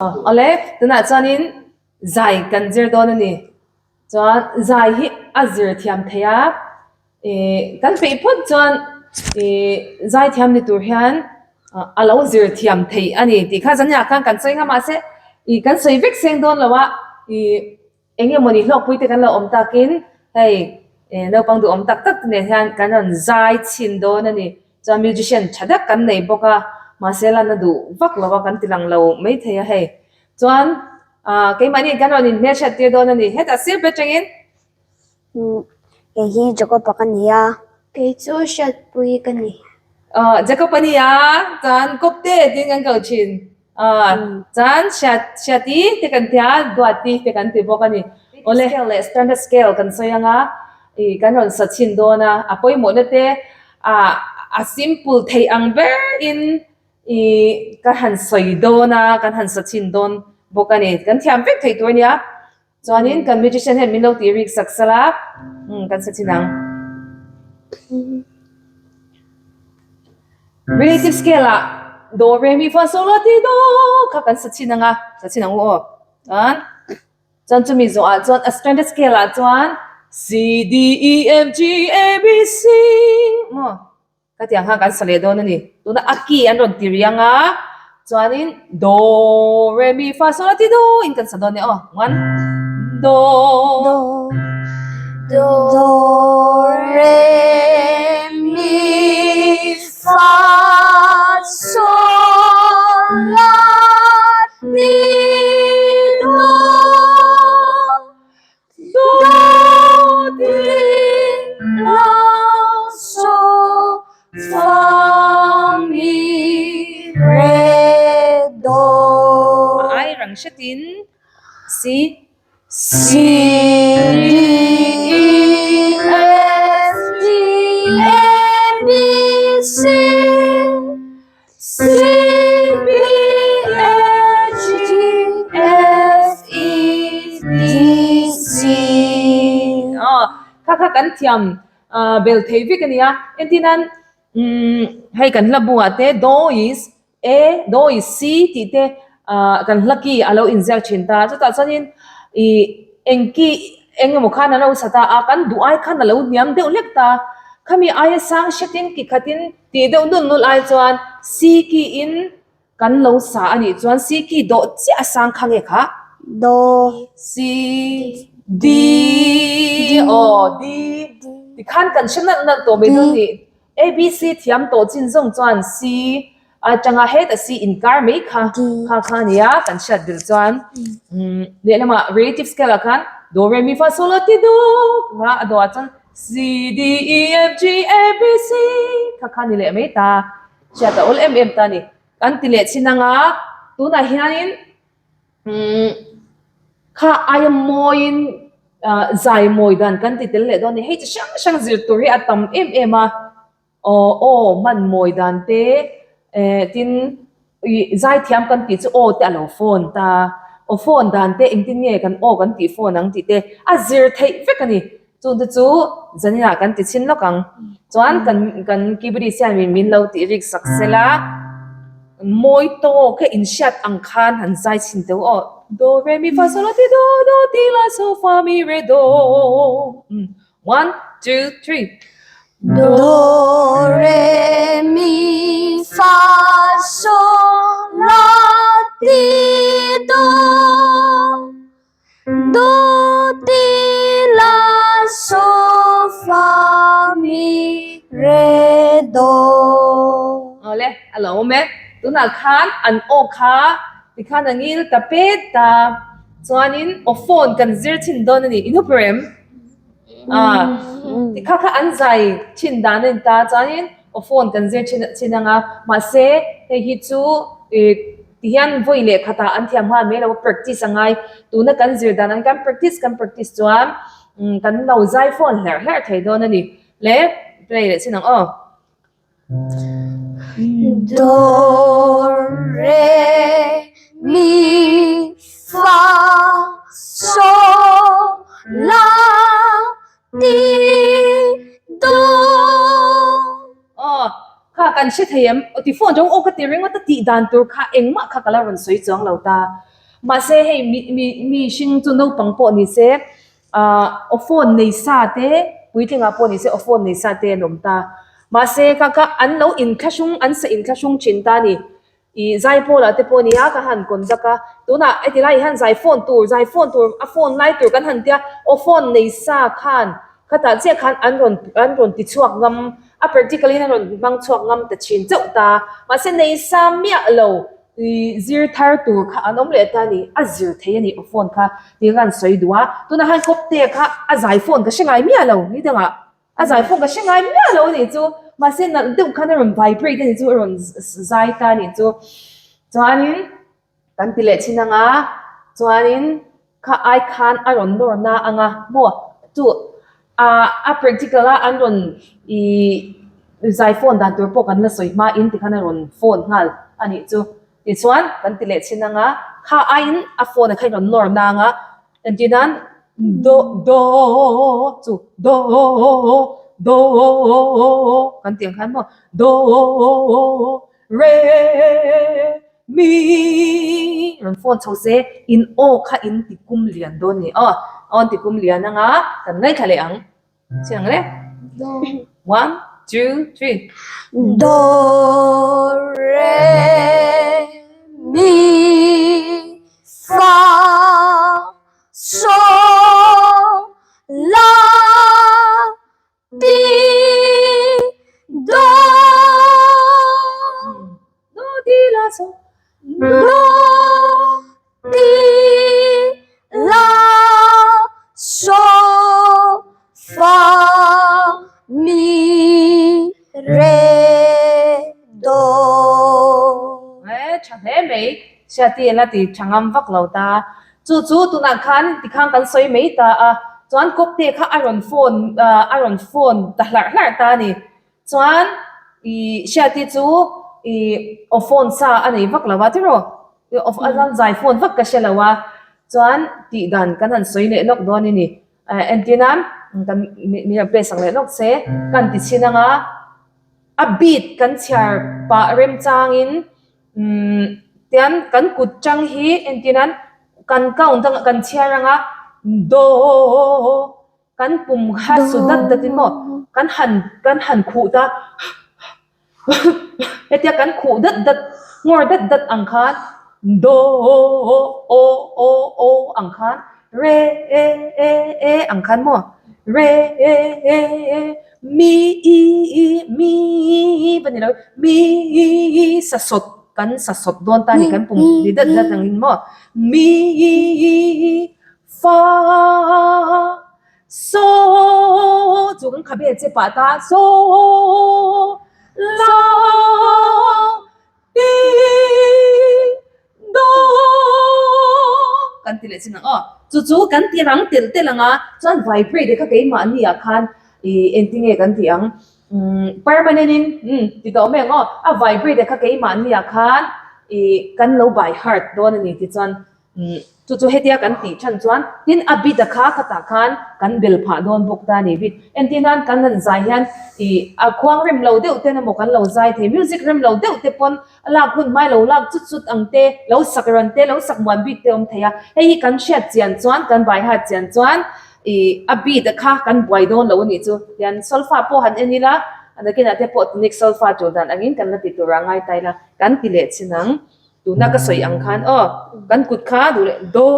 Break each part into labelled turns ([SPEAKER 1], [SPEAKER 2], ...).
[SPEAKER 1] Awle, tunah chuanin zai kan zir dawn a ni. Chuan zai hi a zir thiam thei a, ih kan peih phawt chuan ih zai thiam ni tur hian a lo zir thiam thei a ni tih kha zaniah khan kan sawi nghah mahse ih kan sawi vek seng dawn lo a, ih Eng emawni hlawkpui te kan lo awm takin hei naupang duhawm tak tak te nen hian kan rawn zai chhin dawn a ni. Chuan musician tha tak kan nei bawk a, mahse lan a duh vak lo a, kan ti lang lo maithei a hei. Chuan ah keimahni kan rawn inhmelhriat tir dawn a ni. Hetah sir ber atangin.
[SPEAKER 2] Kei hi Jacob-a ka ni a. Kei chu Hriatpui ka ni.
[SPEAKER 1] Jacob a ni a, chuan Kawpte tiin kan ko thin. Chuan Hriat Hriati te kan ti a, Duati te kan ti bawk a ni. Awle. Scale leh standard scale kan sawi ang a, ih kan rawn sa chhin dawn a, a pawimawhna te ah a simple theih ang berin ih ka han sawi dawn a, kan han sa chhin dawn bawk a ni. Kan thiam vek theih tur a nia. Chuanin kan musician hian min lo tih rik sak sal a, umm kan sa chin ang. Relative scale ah do re mi fa sol la ti do kha kan sa chin ang a, sa chin ang u aw. Chuan chuan chumi zawh ah chuan a standard scale ah chuan C D E F G A B C maw. Khatiang khan kan sa leh dawn a ni. Tuna a key an rawn ti riang a, chuanin do re mi fa sol la ti do in kan sa dawn nia aw. One, do.
[SPEAKER 2] Do, do re mi fa sol la ti do. Do ti la so fa mi re do.
[SPEAKER 1] A ai rang hretin C.
[SPEAKER 2] C D E F G A B C. C B H G F E D C.
[SPEAKER 1] Aw, kha kha kan thiam bel thei vek a nia. Entir nan hei kan hla buah te do is A, do is C tih te kan hla ki a lo inziak thin ta. Chutah chuanin ih eng ki eng emaw khan a lo sa ta a, kan duh ai khan a lo hniam deuh hlek ta. Khami aia sang hretin ki khatin Tih deuh nul nul ai chuan Siki in kan lo sa a nih chuan Siki dawh chiah a sang kha nge kha?
[SPEAKER 2] Do.
[SPEAKER 1] Si. Di. Aw di. Tikhan kan hre nalh nalh tawh mai dawn nih. ABC thiam tawh chin zawng chuan Si atanga heta Si inkar mai kha kha kha a nia kan hriat bil chuan lehlamah relative scale ah khan Do Re Mi Fa Sol La Ti Do kha a dawh ah chuan C D E F G A B C kha kha ni leh mai ta hriat a awl em em ta a ni. Kan ti leh chin anga tunah hianin umm kha aia mawiin ah zai mawi dan kan ti tel leh dawn a ni. Hei chi hrang hrang zir tur hi a tam em em a. Aw aw hman mawi dan te eh tin ih zaithiam kan tih chu aw te a lo phone ta aw phone dan te engtin nge kan aw kan tih phone ang tih te a zir theih vek a ni chung te chu zaninah kan ti chhin lawk ang chuan kan kan keyboardist hian min min lo tih rik sak sela mawi tawk a inhriat ang khan han zai chhin teuh aw do re mi fa sol la ti do do ti la so fa mi re do. One, two, three.
[SPEAKER 2] Do, re, mi, fa, sol, la, ti, do. Do, ti, la, so, fa, mi, re, do.
[SPEAKER 1] Awle, a lo awm e. Tunah khan an aw kha tikhan a ngil ta pet ta. Chuanin aw phone kan zir chhin dawn a ni. In hup rem? Ah, tikha kha an zai thin dan a ni ta chuanin aw phone kan zir thin thin ang a mahse hei hi chu ih tihian vawi leh khatah an thiam nghal mai lo a practice a ngai tuna kan zir dan ang kan practice kan practice chuan kan lo zai phone hlerh hlerh thei dawn a ni le play leh chin ang aw.
[SPEAKER 2] Do re mi fa sol la ti do.
[SPEAKER 1] Aw, kha kan hre thei em? Aw ti phone chang aw ka ti ringawt a tih dan tur kha engmah kha ka la rawn sawi chuang lo ta. Mahse hei mi mi mi hring chu naupang pawh ni se ah aw phone nei sa te puitlingah pawh ni se aw phone nei sa te an awm ta. Mahse kha kha an lo inthlahrung an sa inthlahrung thin ta a ni. Ih zai pawlah te pawh nia ka han conduct a, tunah heti lai hian zai phone tur zai phone tur a phone lai tur kan han tia aw phone nei sa khan khatah chiah khan an rawn an rawn ti chhuak ngam a practical in an rawn hmang chhuak ngam ta thin chauh ta mahse nei sa miah lo ih zir thar tur kha an awm leh ta a ni a zir thei a ni aw phone kha tih kha an sawi duh a tunah khan kawpte kha a zai phone ka hre ngai miah lo ni dangah. A zai pawh ka hre ngai miah lo a nih chu, mahse nalh deuh khan a rawn vibrate a nih chu, a rawn zai ta a nih chu. Chuanin kan ti leh thin ang a, chuanin kha ai khan a rawn nawr na ang a maw chu ah a practical a an rawn ih zai phone dan tur pawh kan la sawi hma in tikhan a rawn phone nghal a nih chu. Tichuan kan ti leh thin ang a, kha aiin a phone a kha in rawn nawr na ang a. Engtin nan do do chu do do kan tih ang khan maw do re mi rawn phone chho se in aw kha in ti kum lian dawn a ni aw aw an ti kum lian anga kan ngaithla leh ang chiang le one two three
[SPEAKER 2] do re mi Fa, sol, la, ti, do.
[SPEAKER 1] Do, ti, la, sol.
[SPEAKER 2] Do, ti, la, sol, fa, mi, re, do.
[SPEAKER 1] E, tha hle mai. Hriati a la ti tha ngam vak lo ta. Chu chu tunah khan tikhan kan sawi mai ta a, chuan kawpte kha a rawn phone a rawn phone ta hlarh hlarh ta a ni. Chuan ih Hriati chu ih aw phone sa a nei vak lo a tiraw? A zai phone vak ka hre lo a, chuan tih dan kan han sawi leh lawk dawn a ni. Entir nan kan min rawn play sak leh lawk se kan ti chhin ang a, a beat kan chhiar pah remchangin umm tian kan kut chang hi entir nan kan count ang kan chhiar ang a do kan pum kha su dat dat in maw kan han kan han khuh ta Hetia kan khuh dat dat, ngawr dat dat ang khan do o o o ang khan re e e e ang khan maw re e e e mi i i mi va ni lo mi i sasawt kan sasawt dawn ta a ni kan pum ri dat dat angin maw mi fa Saw chu kan khabe che pah ta saw la ti do kan ti leh chin ang aw chu chu kan ti rang telh telh ang a chuan vibrate kha keimahni ah khan ih engtinge kan tih ang umm permanent in umm ti tawh mai ang aw a vibrate kha keimahni ah khan ih kan lo by heart dawn a ni tichuan Chu chu hetia kan tih than chuan tin a bit a kha khatah khan kan bel phah dawn bawk ta a ni. Bit entir nan kan han zai hian ih a khuang rem lo deuh ten emaw kan lo zai thei, music rem lo deuh te pawn a lak hun hmai lo lak chut chut ang te, lo sak ran te, lo sak muan bik te awm thei a. Hei hi kan hriat chian chuan kan bai hat chian chuan ih a bit a kha kan buai dawn lo a nih chu. Tian solfa pawh han en ila a nakinah te pawh tunic solfa tul dan angin kan la ti tur a ngai ta ila kan ti leh chin ang. Tuna ka sawi ang khan aw kan kut kha duh leh do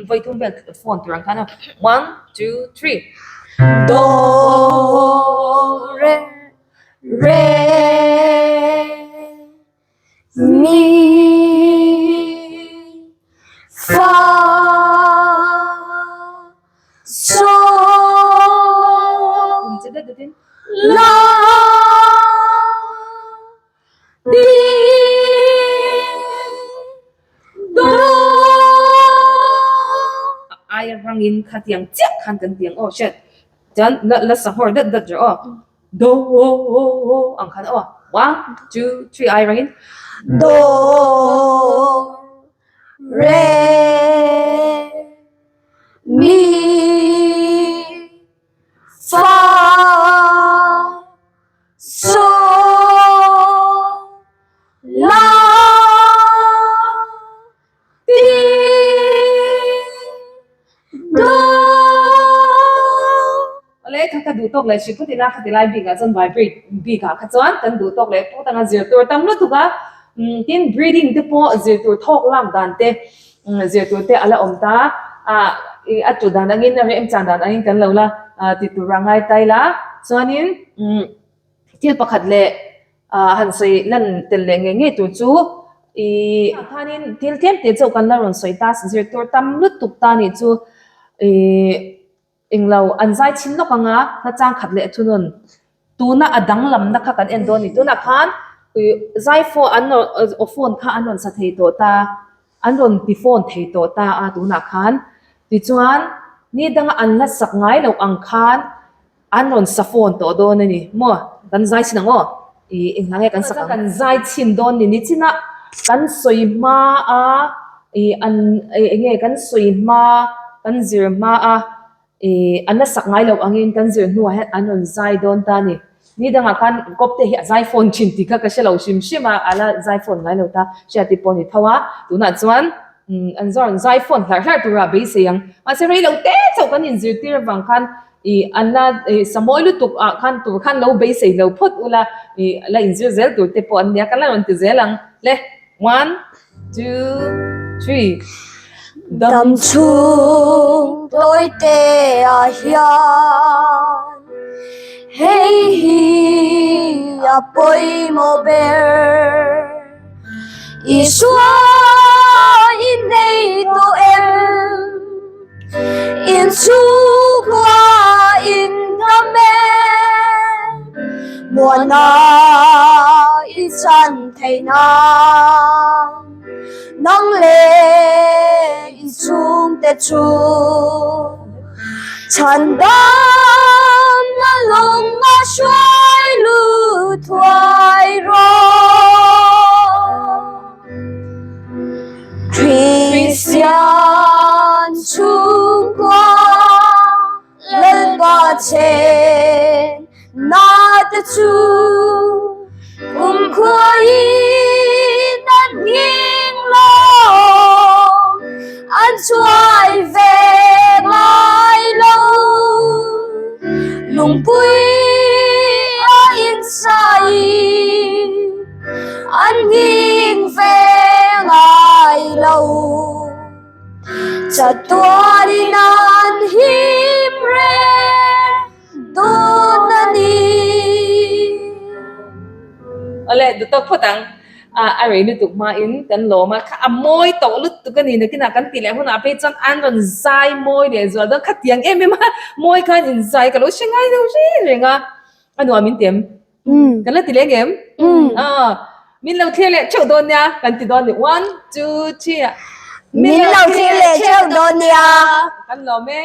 [SPEAKER 1] vawi thum vel phone tur ang khan aw one two three
[SPEAKER 2] do re re mi fa sol la
[SPEAKER 1] Ai rangin khatiang chiah khan kan ti ang aw hriat chuan la la sahawr dat dat rawh aw do ang khan aw one two three ai rangin
[SPEAKER 2] do re mi fa Sol la
[SPEAKER 1] tawk leh hrih phawt ila khati lai bikah chuan vibrate bikah kha chuan kan duh tawk leh phawt anga zir tur tam lutuk a, tin breathing te pawh zir tur thawk lak dan te zir tur te a la awm ta a, a tu dan angin a remchan dan angin kan lo la ti tur a ngai ta ila chuanin thil pakhat leh han sawi lan tel leh ngei ngei tur chu ih khanin thil tlem te chauh kan la rawn sawi ta zir tur tam lutuk ta nih chu ih. Englo, an zai chhin lawk anga hla chang khat leh thunawn tuna a danglamna kha kan en dawn a ni. Tunah khan zai phone an rawn aw phone kha an rawn sa thei tawh ta, an rawn ti phone thei tawh ta a tunah khan. Tichuan ni danga an la sak ngai loh ang khan an rawn sa phone tawh dawn a ni maw? Kan zai chhin ang aw? Ih enghnah nge kan sak ang? Kan zai chhin dawn ni nichinah kan sawi hma a. Ih an eng nge kan sawi hma kan zir hma a ih an la sak ngai loh angin kan zir hnuah hian an rawn zai dawn ta a ni. Ni dangah khan kawp te hi a zai phone thin tih kha ka hre lo hrim hrim a, a la zai phone ngai lo ta hriat te pawh a ni tho a. Tunah chuan an rawn zai phone hlarh hlarh turah beisei ang. Mahse rei lo te chauh kan inzirtir avang khan ih an la ih samawi lutuk ah khan tur khan lo beisei lo phawt ula ih la inzir zel tur te pawh an nia ka la rawn ti zel ang le. One, two, three.
[SPEAKER 2] Dam chhung tawite ah hian hei hi a pawimawh ber. Isua i nei tawh em? Inchhungkua in dam em? Muana i chan theih nan nang leh i chhungte chu chhandamna lung a hruai lut thuai rawh. Kristian chhungkua Lalpa chen na te chu kumkhuain an nghing lawm, an chuai ve ngai lo. Lungpui a insai. An nghing ve ngai lo. Chatuanin an him reng dawn a ni.
[SPEAKER 1] Awle, duhtawk phawt ang. A rei lutuk hmain kan lawm a, kha a mawi tawh lutuk a ni. Nakinah kan tih leh hunah phei chuan an rawn zai mawi leh zual dawn. Khatiang em em a mawi khan inzai ka lo hre ngai lo reng reng a, a nuam in ti em? Kan la ti leh ngem? Ah, min lo thlir leh theuh dawn nia, kan ti dawn ni. One, two, three.
[SPEAKER 2] Min lo thlir leh theuh dawn nia.
[SPEAKER 1] Kan lawm e.